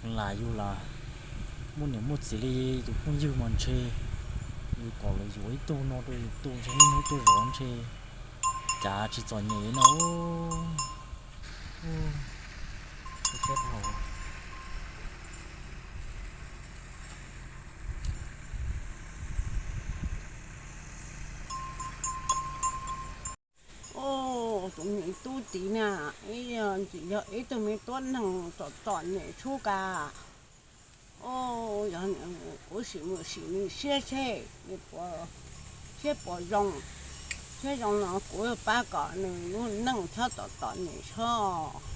Lam yus lam muaj niam muaj txiv li yus phooj ywg mas ntshe yus kom lawv yuav ib tug no rau yus tu ntshe niaj hnub tuaj zov ntshe cas tsis txom nyem no. Tus me tub tid na, ntxim yog ib tug me tub neeg txom txom nyem tshaj ka. Kuv sim mus sim nws siab seb nws puas, siab puas zoo, siab zoo no kuv pab kom nws lub neej txhob txom txom nyem tshaj.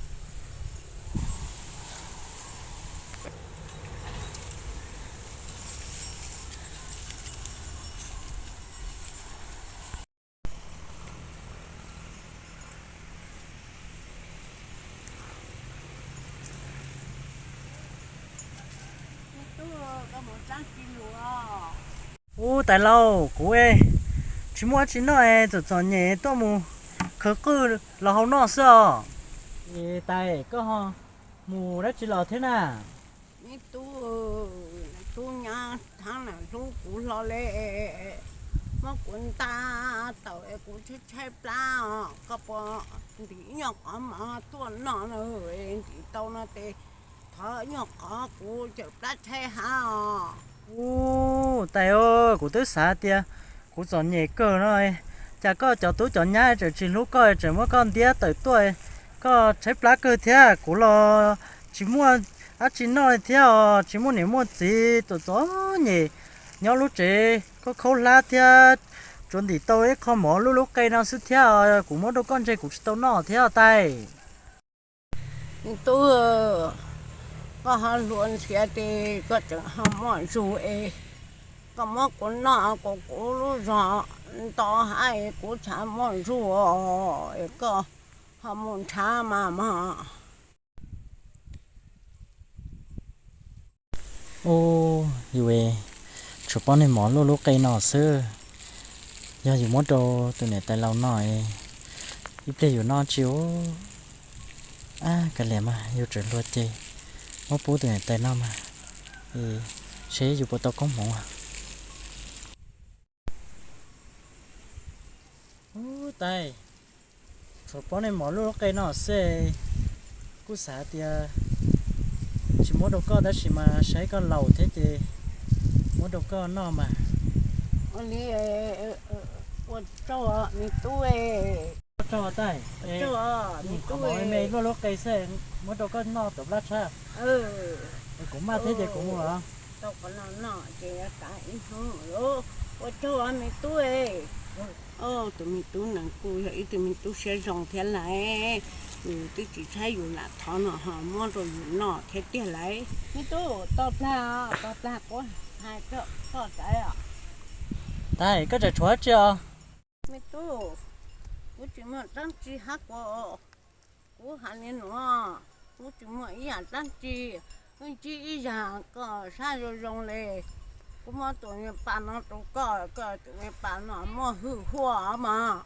Ub, tais laus, kuv tsis muaj dab tsi noj es txom txom nyem tuaj mus khwv qwj los hau noj xwb os. Es tais, koj ho mus dab tsi los thiab na? Me tub, tub nyab thaab na hlub kuv hlo le, muab kuv nta tawm es kuv tshaib tshaib plab os. Koj puas ntim ib nyuag qhov mov tuaj noj na? Ntim tau no ces thov ib nyuag qhov, kuv cawm plab tshaib hab os. Ub, tais, kuv twb xav tias kuv txom nyem kawg no, cas koj cov tub cov nyab tseem tsis hlub koj, tseem muab koj ntiab tawm tuaj, koj tshaib plab kawg thiab. Kuv los tsis muaj dab tsi noj li thiab os, tsis muaj niam muaj txiv, txom txom nyem nyob lub tsev khaub khaub hlab thiab, tsuas ntim tau ib qho mov luaj lub qe no xwb thiab. Kuv muab rau koj ntshe kuv tsis tau noj thiab tais. Me tub, koj ho hluas nrhiav ces koj tseem ho muaj zug es koj muab kuv noj kuv, kuv lub zog ntau hab es kuv txhav muaj zug os, es koj ho mus nrhav mas mog. Ub, yus tsuas paub niag mov luaj lub qe no xwb. Yog yus muab rau tus niam tais laus noj, ib pliag yus noj tsis ua, ab, kav liam mas, yus tseem hluas ces muab pub tus niam tais noj mas, seb yus puas tau koob hmoov. Ub, tais, tsuas paub niag mov luaj lub qe no xwb, kuj xav tias tsis muab rau koj tab sis mas saib koj laus thiab ces muab rau koj noj mas. Ua li, ua tsaug me tub. Ua tsaug tais, me luaj lub qe xwb, muab rau koj noj tom plab tshab. Kuv maj thiab ces kuv mus os. Ua tsaug me tub. Tus me tub nees kuj yog ib tug me tub siab zoo thiab lauj, nws twb tsis tshaib yus lam thov no ho muab rau yus noj thiab tiag lauj. Me tub, tau plag, tau plag kuv hais rau koj saib os. Tais, koj tseem tshuav dab tsi os? Me tub, kuv tsis muaj dab tsi hab kuv, kuv hais li no, kuv tsis muaj ib yam dab tsi, kuv ntsib ib yam koj saib zoo zoo li, kuv muab tus me pas no rau koj, koj tus me pas no muaj hwj huaj mog,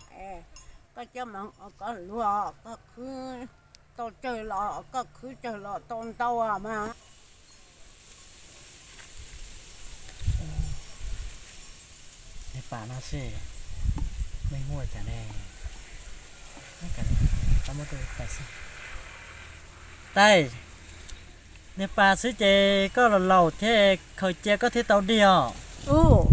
koj coj moog ua koj luag, koj khwv tau tsawg los koj khwv tsawg los tau ntau mas. Niag pas no xwb, meej muaj cas ne? Tais, niag pas xwb ces koj los laus thiab khaws cia koj thiaj tau dig os. Ub,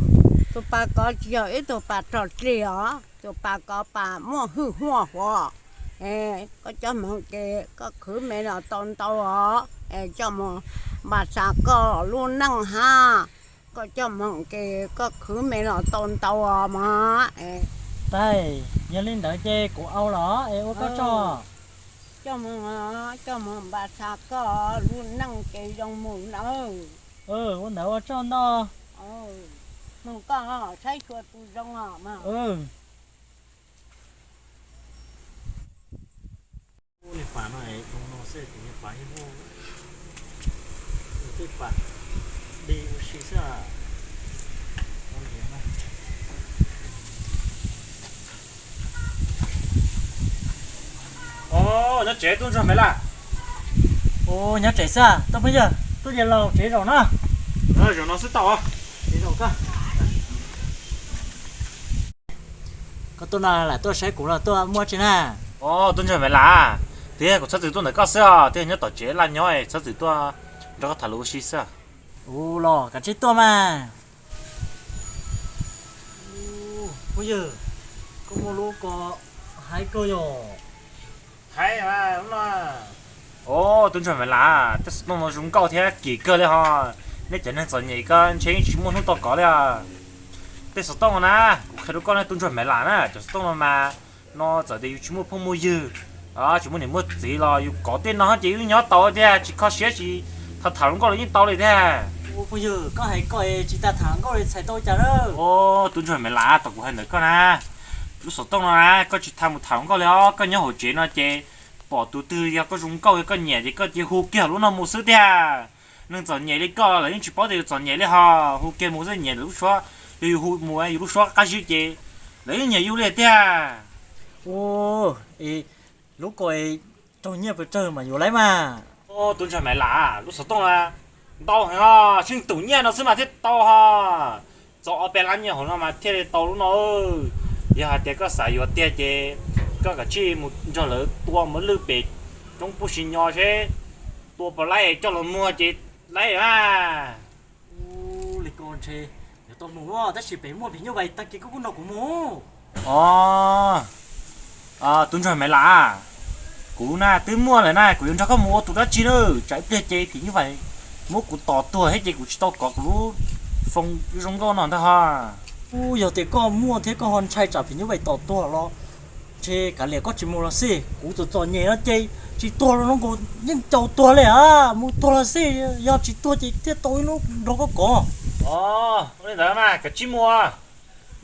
tus pas ko tsis yog ib tug pas rog dlig os, tus pas ko pas muaj hwj huaj huav. Koj coj moog ces koj khwv me los tau ntau os, es coj moog npaj xav koj lub neej hab. Koj coj moog ces koj khwv me los tau ntau os mog. Tais, yog li ntawd ces kuv au los es ua koj tsaug. Coj moog, coj moog npaj xav koj lub neej ces zoo moog nawb. Ua ntawd ua tsaug ntau. Moog koj saib xyuas tus zoo os mog. Ub, niag pas no zoo no xwb, tus niag pas yeej muaj tej pas dig ua si xwb. Os, nyob tsev tub ntsuag me laj. Ub, nyob tsev xwb, tub phooj ywg. Tuaj ces los tsev zaum no. Zaum no xwb tau. Tsev zaum koj. Koj tuaj no lam tuaj saib kuv los tuaj muaj tsi na? Tub ntsuag Maiv Lam, tiag kuv txhob txwm tuaj ntawm koj xwb os, tiag nyob tom tsev laj nyob txhob txwm tuaj nrog koj tham lus ua si xwb. Ua los kav tsij tuaj mas. Phooj ywg, koj muaj lub ko haib kawg yom. Haib lub no. Tub ntsuag Maiv Lam, tej xov tooj no zoo nkauj thiab kim kawg li ho. Nej cov neeg txom nyem koj ntshe yeej tsis muaj hnub tau kov li os. Tej xov tooj no na, kuv qhia rau koj na tub ntsuag Maiv Lam na, cov xov tooj no mas no txawm tias yus tsis muaj phooj muaj ywg, tsis muaj niam muaj txiv los yus kov tej no ces wb nyob tau tiag, tsis kho siab tsis tham tham hluas nkauj los yeej tau li thiab. Phooj ywg, koj hais koj tsis tas tham hluas nkauj li txhais tau cas na. Tub ntsuag Maiv Lam, tom kuv hais ntawm koj na, lub xov tooj no na koj tsis tham mus tham hluas nkauj li os, koj nyob hauv tsev no ces pom tus twg yog koj zoo nkauj yog koj nyiam ces koj cia hu kiag lub no mus xwb tiag. Neeg txom nyem li koj lawv yeej tsis paub tias yus txom nyem li ho, hu kiag mus xwb nyiam lawv lub suab, yog yus hu mus yus lub suab qab zib ces lawv yeej nyiam yus li tiag. Lub ko raug nyiaj pes tsawg mas yuav lawm mas. Tub ntsuag Maiv Lam, lub xov tooj ntau heev ho, tsheej tus nyiaj no xwb mas thiaj tau ho. Txog ob peb lab nyiaj hauv no mas thiaj li tau lub no. Yog hais tias koj xav yuav tiag ces koj kav tsij mus nrog lawv tua mos lwj pem roob Pub Si Nyo seb tua puas laib coj los muag ces laib mas. Li ko ntshe yuav tau mus tab sis pem muaj phim nyuj vais tag kis koj kuj nrog kuv mus. Os, tub ntsuag Maiv Lam, kuv na twb muaj lawm na, kuv yuav nrog koj mus ua tus dab tsi na, tsam ib pliag ces phim nyuj vais muab kuv tos tuag thiab ces kuv tsis tau kov kuv lub phone zoo nkauj no ntag ho. Yog tias koj muaj thiab koj ho ntshai tsam phim nyuj vais tos tuag los ntshe kav liam koj tsis mus los xij, kuv txom txom nyem no ces tsis tuag los no kuv yeej caum tuag li a, mus tuag los xij, yog tsis tuag ces thiaj tau ib lub nrog koj kov. Os, ua li ntawd mas kav tsij mus,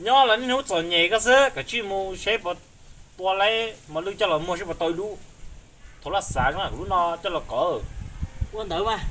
nyob los niaj hnub txom nyem koj xwb, kav tsij mus seb puas tua laib mos lwj coj los muag seb puas tau ib lub. Thaum laj xav zoo kuv lub no coj los kov. Ua ntawd mas.